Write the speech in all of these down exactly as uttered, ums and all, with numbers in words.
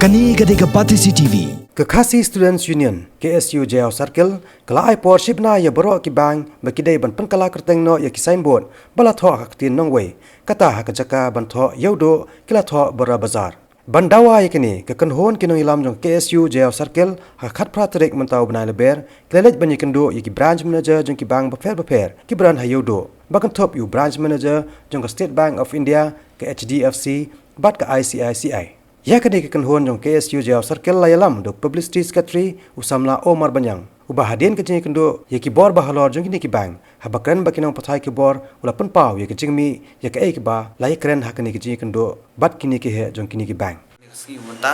Kane ka dei ka Batesi T V. Ka Khasi Students Union, K S U Jaïaw Circle, ka la ai por shi bnai ïa baroh ki bank ba ki dei ban pynkylla kyrteng noh ïa ki signboard ba la thoh ha ka ktien nongwei, kata ha ka jaka ban thoh Ïewduh ki la thoh Bara Bazar. Ban dawa ïa kane, ka kynhun ki nongïalam jong ka K S U Jaïaw Circle ha ka khatphra tarik mynta u bnai Lber ki la leit ban ïakynduh ïa ki branch manager jong ki bank bapher bapher kiba don ha Ïewduh, ba kynthup ïa u branch manager jong ka State Bank of India, ka H D F C bad ka I C I C I. Ïa kane ka kynhun jong ka K S U Jaïaw Circle la ïalam da u Publicity Secretary u samla Omar Banyang, uba hadien ka jingïakynduh ïa ki bor ba halor jong kine ki bank, haba kren bad ki nongpathai khubor u la pynpaw ïa ka jingmih ïa kaei kaba la ïakren ha kane ka jingïakynduh bad kine ki heh jong kine ki bank. Ka sngi mynta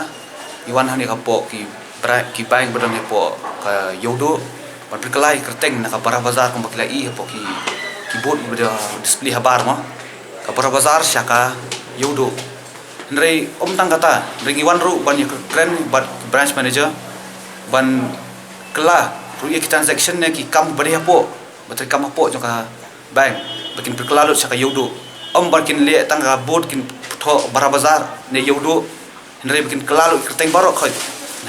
ngi wan hangne hapoh ki bra-, ki bank ba don hapoh ka Ïewduh ban pynkylla ïa ka kyrteng na ka Bara Bazar kumba ki la i hapoh ki, ki board ba don display habar mo, ka Bara Bazar sha ka Ïewduh. Hynrei ym tang kata, hynrei ngi wan ruh ban ïakren bad branch manager ban kylla ruh ïa ki transaction ne ki kam ba dei hapoh, ba trei kam hapoh jong ka bank, ba kin pynkylla lut sha ka Ïewduh. Ym ba kin leh tang ka board kin thoh Bara Bazar ne Ïewduh, hynrei ba kin kylla lut kyrteng baroh khoit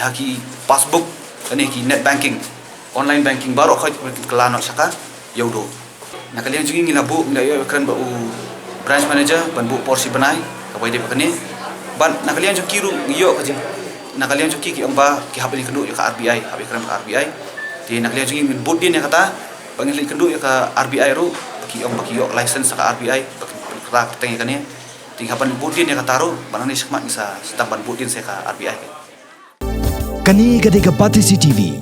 na ki passbook ne ki net banking, online banking baroh khoit ba kin kylla noh sha ka Ïewduh. Na ka liang jong ngi ngi la buh, ngi la ïoh ïakren bad u branch manager ban buh por shi bnai kaba ïadei bad kane. Bad na ka liang jong ki ruh ngi ïoh ka jing, na ka liang jong ki ki ong ba ki hap ban ïakynduh ïa ka R B I, hap ïakren bad ka R B I. Te na ka liang jong ngi ngin bud dien ïa kata, ba ngin leit kynduh ïa ka R B I ruh, ba ki ong ba ki ïoh license sha ka R B I ba kin pynkylla kyrteng ïa kane. Te ngi hap ban bud dien ïa kata ruh, bad nangne shakhmat ngi sa sdang ban bud dien sha ka R B I. Kane ka dei ka Batesi T V.